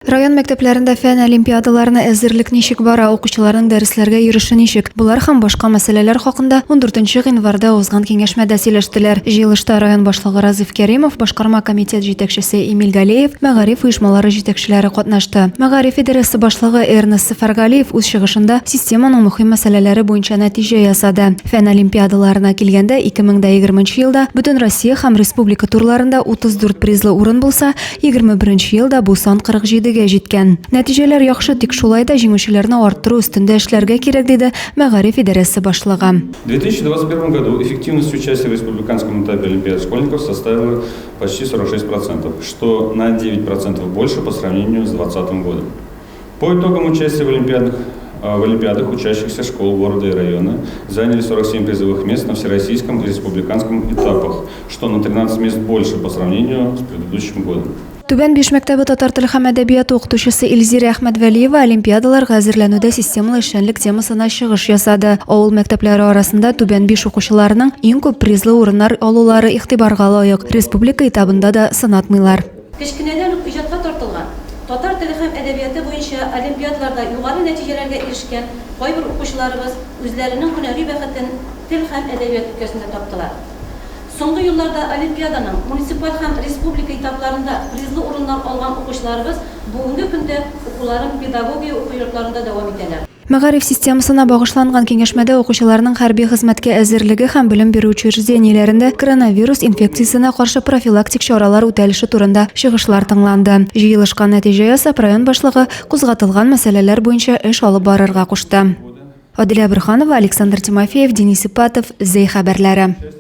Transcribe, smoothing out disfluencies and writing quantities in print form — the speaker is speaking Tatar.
Район мәктәпләрендә фән олимпиадаларына әзерлек ничек бара, укучыларның дәресләргә йөреше ничек? Болар һәм башка мәсьәләләр хакында 14 гыйнварда узган киңәшмәдә сөйләштеләр. Җыелышта район башлыгы Разиф Кәримов, башкарма комитет җитәкчесе Эмиль Галеев, мәгариф оешмалары җитәкчеләре катнашты. Мәгариф идарәсе башлыгы Эрнест Сәфәргалиев үз чыгышында системаның мөһим мәсьәләләре буенча нәтиҗә ясады. Фән олимпиадаларына килгәндә, 2020 елда Бөтенроссия һәм республика турларында 34 призлы урын булса, 21 елда бу сан 47 гә җиткән. Нәтиҗәләр яхшы, тик шулай да җиңүчеләрне арттыру өстендә эшләргә кирәк, диде мәгариф идарәсе башлыгы. В 2021 году эффективность участия в республиканском этапе Олимпиады школьников составила почти 46%, что на 9% больше по сравнению с 2020 годом. По итогам участия в олимпиадах, в олимпиадах учащихся школ города и района заняли 47 призовых мест на всероссийском и республиканском этапах, что на 13 мест больше по сравнению с предыдущим годом. Түбән Биш мәктәбе татар теле һәм әдәбияты укытучысы Илзирә Әхмәтвәлиева олимпиадаларга әзерләнүдә системалы эшчәнлек темасына чыгыш ясады. Авыл мәктәпләре арасында Түбән Биш укучыларының иң күп призлы урыннар алулары игътибарга лаек. Республика этабында да сынатмыйлар. Кечкенәдән үк иҗатка тартылган, татар теле һәм әдәбияты буенча олимпиадаларда югары нәтиҗәләргә ирешкән кайбер укучыларыбыз үзләренең һөнәри бәхетен тел һәм әдәбият өлкәсендә таптылар. Соңгы елларда олимпиаданың муниципаль һәм республика этапларында призлы урыннар алган укучыларыбыз бүгенге көндә укуларын педагогия уку йортларында дәвам итәләр. Мәгариф системасына багышланган киңәшмәдә укучыларның хәрби хезмәткә әзерлеге һәм белем бирү учреждениеләрендә коронавирус инфекциясенә каршы профилактик чаралар үтәлеше турында чыгышлар тыңланды. Җыелышка нәтиҗә ясап, район башлыгы кузгатылган мәсьәләләр буенча эш алып барырга кушты. Аделя Борһанова, Александр Тимофеев, Денис Ипатов, Зәй хәбәрләре.